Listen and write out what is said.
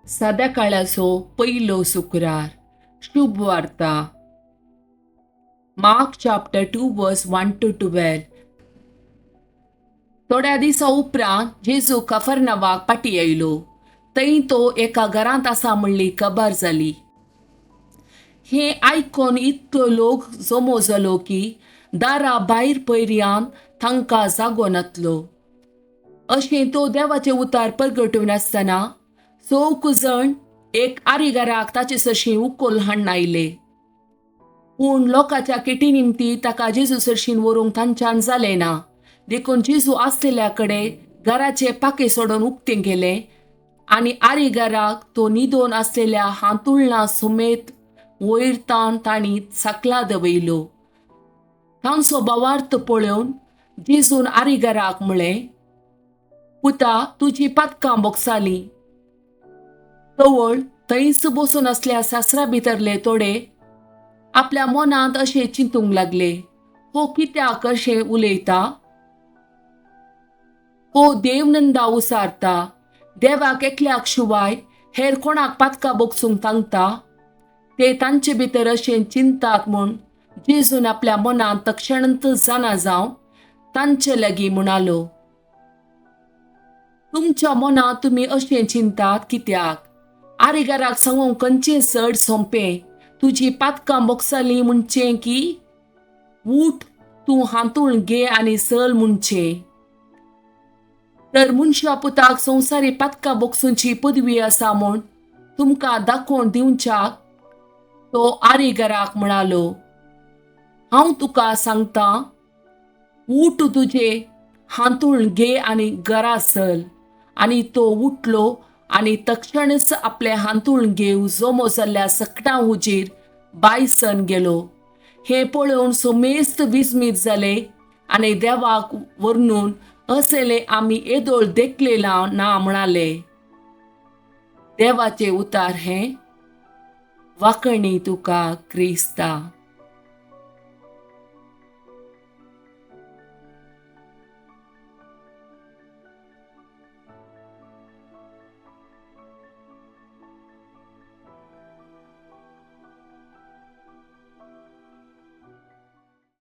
साद्या काळाचो पयलो शुक्रार. शुभ वार्ता. Mark chapter 2 verse 1 to 12. थोड्या दिसा उपरांत जेजू कफरनवाक पाटी आयलो. थंय तो एका घरांत आसा म्हणली खबर जाली. हें आयकून इतलो लोक जमो जालो की दारा भायर पयऱ्यान तांकां जागो नातलो. अशें तो देवाचें उतार परगटून आसतना चौग जाण एक आरीगाराक ताचे सरशीं उकोल हाडून आयले. पूण लोकांच्या केटी निमती ताका जेजू सरशीं व्हरूंक तांच्यान जालें ना. देखून जेजू आसलेल्या कडेन घराचें पाखें सोडून उक्तें केलें आनी आरीगाराक तो न्हिदोन आसलेल्या हांतुळणा सुमेत वयर ताण तांणी सकला दवयलो. तांचो भावार्थ पळोवन जेजून आरीगाराक म्हळें, पुता, तुजी पातकां बोगसालीं. तवळ थंयच बसून आसल्या सासरा भितरले थोडे आपल्या मनांत अशें चिंतूंक लागले, हो कित्याक अशें उलयता? हो देवनंदा उसारता, देवाक एकल्याक शिवाय हेर कोणाक पातकां बोगसूंक तांकता. ते तांचे भितर अशें चिंतात म्हूण जेजून आपल्या मनांत तक्षणंत जाणा जावन तांचे लागीं म्हणालो, तुमच्या मनांत तुमी अशें चिंतात कित्याक? आरीगाराक सांगूंक खंयचें चड सोंपें, तुजी पातकां बोगसालीं म्हणचें की उठ तूं हांतूण घे आनी चल म्हणचें? तर मनशा पुताक संवसारी पातकां बोगसूंची पदवी आसा म्हूण तुमकां दाखोवन दिवच्याक तो आरीगाराक म्हणालो, हांव तुका सांगतां, उठ तुजें हांतूण घे आनी घरा चल. आनी तो उठलो आनी तक्षणच आपलें हांतूण घेवन जमो जाल्ल्या सकटां हुजीर बायसन गेलो. हें पळोवन समेस्त विस्मीत जाले आनी देवाक वर्णून असले आमी येदोळ देखलेला ना म्हणाले. देवाचें उतार हें. वाकणी तुका क्रिस्ता.